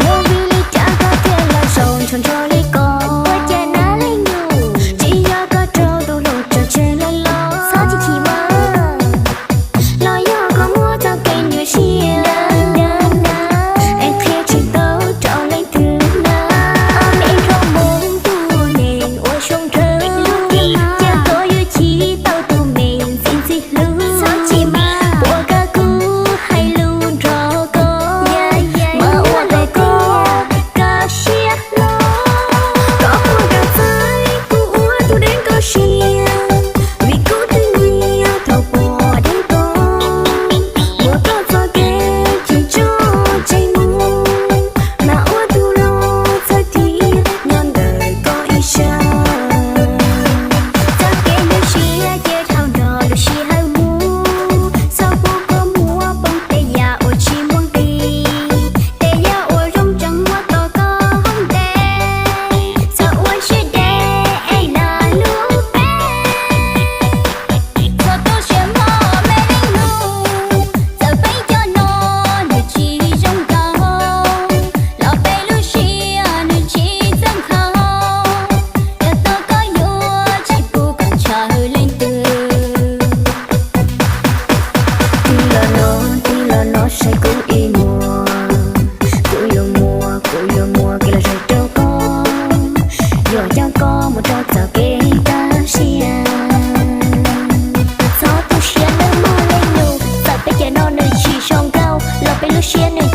Yog vim li cas koj thiaj los zaum nrho nrho li ko? Ua cas na leej nus, tsis yog koj raug tus hluas nraug tseg lawm los? Txhob chim chim mas. Los yog koj muab txoj kev nyuaj siab es qhia tsis tau rau leej twg na. Me rau mus tus neeg ua zoo nraug, cas koj yuav chim tau tus me ntxim ntxim hlub. Txhob chim mas, puas koj kuv hais lus nrog koj, mas ua rau koj kaj siab hlo. Koj puas kam txais kuv ua tus deev koj siab, vim kuv twb nyiam thaum pom deev koj. Muab koj txoj kev chim tso tseg mus, mas ua tus los txhawj thiab nyob ntawm koj ib sab. Txoj kev nyuaj siab cia dhau nrog lub sij hawm mus, txhob pub koj muab poob tej yam uas tsis muaj nqis. Tej yam uas zoo tseem muab tom koj hoob tes, txhob ua siab deb es dag lub peb. Txhob tu siab mog me leej nus, txawm peb cov no nws tsis zoo nkaus, los peb lub siab nws tsis txawj nkhaus. Yog tau koj yuav tsis pub kom ntshaw leej twg. Tig los no, tig los no saib kuv ib muag, kuv yuav muab, kuv yuav muab kev lom zem rau koj, yuav coj koj mus rau txoj kev kaj siab. Txhob tu siab nawb mog leej nus, txawm peb cov no nws tsis zoo nkauj los peb lub siab nws